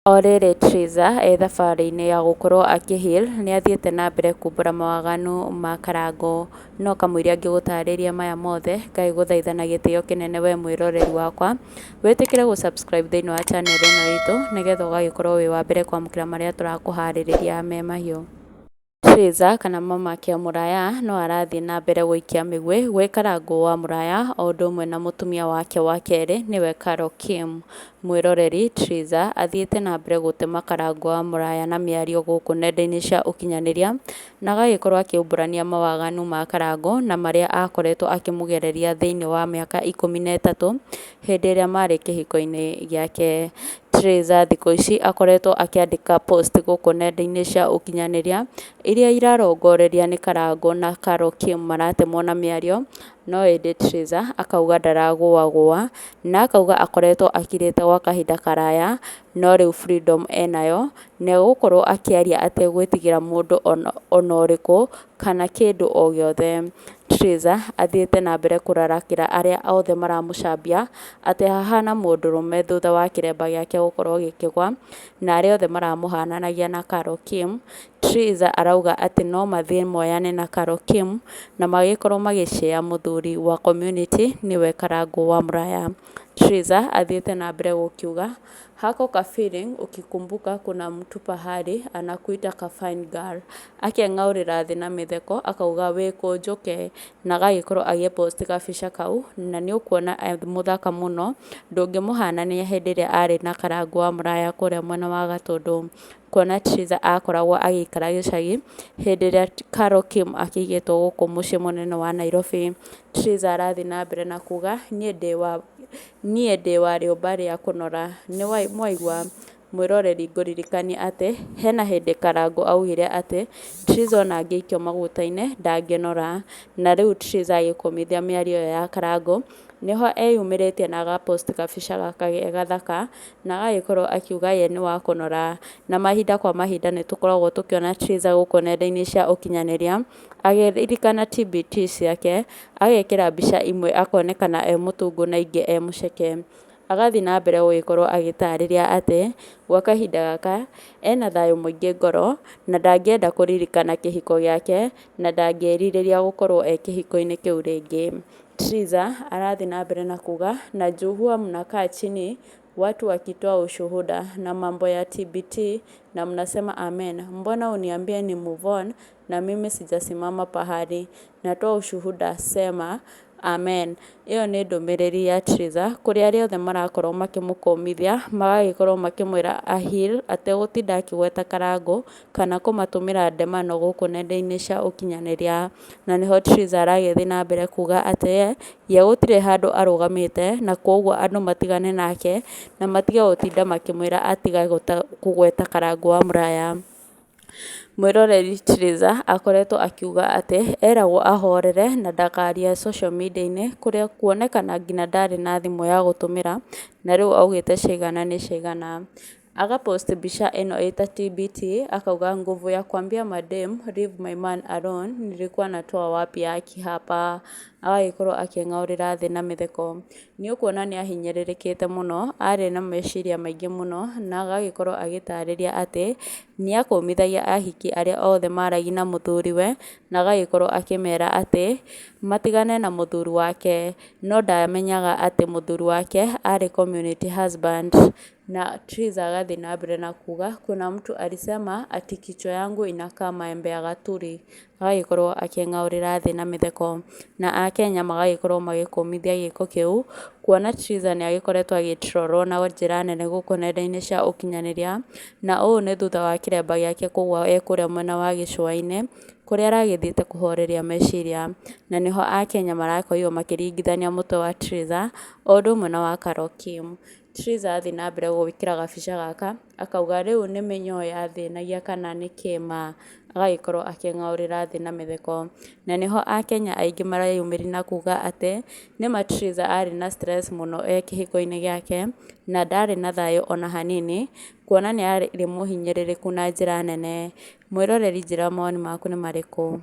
O rĩrĩ Triza e thabarĩ-inĩ ya gũkorwo akĩ heal nĩ athiĩte na mbere kumbũra mawaganu ma Karangũ. No kamũira ngĩgũtarĩria maya mothe, ngagĩgũthaitha na gĩtĩo kĩnene we mwĩroreri wakwa, wĩtĩkĩre gũ subscribe thĩinĩ wa channel ĩno itũ, nĩgetha ũgagĩkorwo wĩ wa mbere kwamũkĩra marĩa tũrakũharĩrĩria me mahiũ. Triza kana mamake Mũraya no arathiĩ na mbere gũikia mĩguĩ gwĩ Karangũ wa Mũraya o ũndũ ũmwe na mũtumia wake wa kerĩ nĩwe Carol Kim. Mwĩroreri Triza athiĩte na mbere gũtema Karangũ wa Mũraya na mĩario gũkũ nenda-inĩ cia ũkinyanĩria na agagĩkorwo akĩumbũrania mawaganu ma Karangũ na marĩa akoretwo akĩmũgereria thĩinĩ wa mĩaka 13 hĩndĩ ĩrĩa marĩ kĩhiko-inĩ gĩake. Triza thikũ ici akoretwo akĩandĩka post gũkũ nenda-inĩ cia ũkinyanĩria iria irarongoreria nĩ Karangũ na Carol Kim maratemwo na mĩario, no ĩndĩ Triza akauga ndaragũagũa na akauga akoretwo akirĩte gwa kahinda karaya no rĩu freedom enayo na egũkorwo akĩaria ategwĩtigĩra mũndũ ona ũrĩkũ kana kĩndũ o gĩothe. Triza athiĩte na mbere kũrarakĩra arĩa othe maramũcambia atĩ ahana mũndũrũme thutha wa kĩremba gĩake gũkorwo gĩkĩgwa na arĩa othe maramũhananagia na Carol Kim. Triza arauga atĩ no mathiĩ moyane na Carol Kim na magĩkorwo magĩcĩa mũthuri wa community nĩwe Karangũ wa Mũraya. Triza athiĩte na mbere gũkiuga hako ka feeling ukikumbuka kuna mtu pahali anakuita ka fine girl, akeng'aũrĩra thĩ na mĩtheko akauga wĩkũnjũke na agagĩkorwo agĩ post gabica kau na nĩ ũkuona e mũthaka mũno ndũngĩmũhanania hĩndĩ ĩrĩa arĩ na Karangũ wa Mũraya kũrĩa mwena wa Gatũndũ. Kuona Triza akoragwo agĩikara gĩcagi hĩndĩ ĩrĩa Carol Kim akĩigĩtwo gũkũ mũciĩ mũnene wa Nairobi. Triza arathiĩ na mbere na kuga niĩ ndĩ wa rĩũmba rĩa kũnora, nĩ mwaigua mwĩroreri ngũririkanie atĩ hena hĩndĩ Karangũ augire atĩ Triza ona angĩikio maguta-inĩ ndangĩnora, na rĩu Triza agĩkũmithia mĩario ĩyo ya Karangũ nĩho eyumĩrĩtie na aga post gabica gaka ge gathaka na agagĩkorwo akiuga ye nĩ wa kũnora, na mahinda kwa mahinda nĩ tũkoragwo tũkĩona Triza gũkũ nenda-inĩ cia ũkinyanĩria agĩririkana TBT ciake, agekĩra mbica imwe akonekana e mũtungu na ingĩ e mũceke. Agathiĩ na mbere gũgĩkorwo agĩtarĩria atĩ gwa kahinda gaka ena thayũ mũingĩ ngoro na ndangĩenda kũririkana kĩhiko gĩake na ndangĩrirĩria gũkorwo e kĩhiko-inĩ kĩu rĩngĩ. Triza arathiĩ na mbere na kuga na juu huwa mnakaa chini watu wakitoa ushuhuda na mambo ya TBT na mnasema amen, mbona uniambie ni move on na mimi sijasimama pahali, natoa ushuhuda sema amen. Ĩyo nĩ ndũmĩrĩri ya Triza kũrĩ arĩa othe marakorwo makĩmũkũmithia magagĩkorwo makĩmwĩra a heal ategũtinda akĩgweta Karangũ kana kũmatũmĩra ndemano gũkũ nenda-inĩ cia ũkinyanĩria. Na nĩho Triza aragĩthiĩ na mbere kuga atĩ ye gũtirĩ handũ arũgamĩte na koguo andũ matigane nake na matige gũtinda makĩmwĩra atige kũgweta Karangũ wa Mũraya. Mwĩroreri Triza akoretwo akiuga atĩ eragwo ahorere na ndakarie social media-inĩ kũrĩa kuonekana nginya ndarĩ na thimũ ya gũtũmĩra na rĩu augĩte ciaigana nĩ ciaigana. Aga post mbica ĩno ĩta TBT akauga nguvu ya kuambia madem leave my man alone nilikuwa natoa wapi haki hapa, agagĩkorwo akĩng'aũrĩra thĩ na mĩtheko. Nĩ ũkuona nĩ ahinyĩrĩrĩkĩte mũno, arĩ na meciria maingĩ mũno na agagĩkorwo agĩtarĩria atĩ nĩ akũmithagia ahiki arĩa othe maragia na mũthuriwe na agagĩkorwo akĩmera atĩ matigane na mũthuri wake, no ndamenyaga atĩ mũthuri wake arĩ community husband. Na Triza agathiĩ na mbere na kuga kuna mtu alisema ati kichwa yangu inakaa maembe ya gaturi, agagĩkorwo akĩng'aũrĩra thĩ na mĩtheko. Na akenya magagĩkorwo magĩkũmithia gĩko kĩu kuona Triza nĩ agĩkoretwo agĩtrolwo na njĩra nene gũkũ nenda-inĩ cia ũkinyanĩria, na ũũ nĩ thutha wa kĩremba gĩake kũgwa e kũrĩa mwena wa gĩcũa-inĩ kũrĩa aragĩthiĩte kũhoreria meciria, na nĩho akenya marakorirwo makĩringithania mũtwe wa Triza o ũndũ ũmwe na wa Carol Kim. Triza athiĩ na mbere gwĩkĩra gabica gaka akauga rĩu nĩ mĩnyoo yathĩnagia kana nĩ kĩma, agagĩkorwo akĩng'aũrĩra thĩ na mĩtheko. Na nĩho akenya aingĩ mareyumĩria na kuga atĩ nĩma Triza arĩ na stress mũno e kĩhiko-inĩ gĩake na ndarĩ na thayũ ona hanini kuona nĩ arĩ mũhinyĩrĩrĩku na njĩra nene. Mwĩroreri njĩra mawoni maku nĩ marĩkũ?